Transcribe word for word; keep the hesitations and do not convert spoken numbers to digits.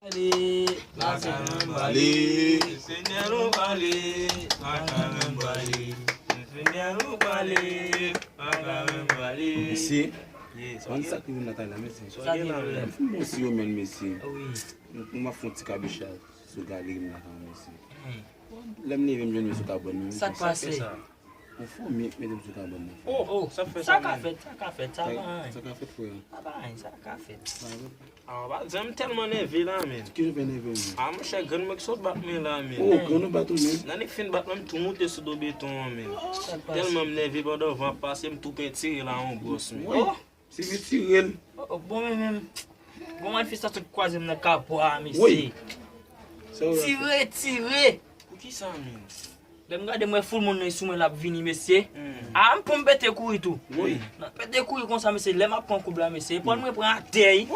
Pale, pa ka menm pale. Senyè nou pale, pa ka menm pale. Senyè nou pale, pa ka menm pale. Mesye, yes, konn sa ki vin lakay la, mesye. Sa ki vin la? M fin bon si yo menm, mesye. Wi. M, m ap fè yon ti kabicha sou galerim la, mesye. Hmm. Lè m leve, m jwenn yo sou kabann nan. Sa k pase? Yon fanmi mete m sou kabann nan. Oh, sa fè sa, sa ka fèt, sa ka fèt, sa pa anyen. Sa ka fèt, frè. Sa pa anyen, sa ka fèt. Ah, pa di, m tèlman nève la, men. Ki jan fè nève, men? Ah, monchè, grann mwen ki sot bat mwen la, men. Oh, grann ou bat ou, men? Nan nèg fin bat mwen, m tou moute sou do beton an, men. Sa k pase? Tèlman m nève, pandan van ap pase, m tou pentire la, yon bwòs, men. Woy. Oh! Se retire l. Oh, oh, bon, men, men. Bon, manifestasyon ki kwaze m nan kapwa a, mesye. Woy. Sa w ap fè? Tire, tire. Poukisa, men? Lè m gade, m wè foul moun nan sou mwen l ap vini, mesye. Hmm. Ah, m pran m pete kouri tou. Wi. Nan pete kouri konsa, mesye, lè m ap pran koub la, mesye, pran mwen pran atè, wi.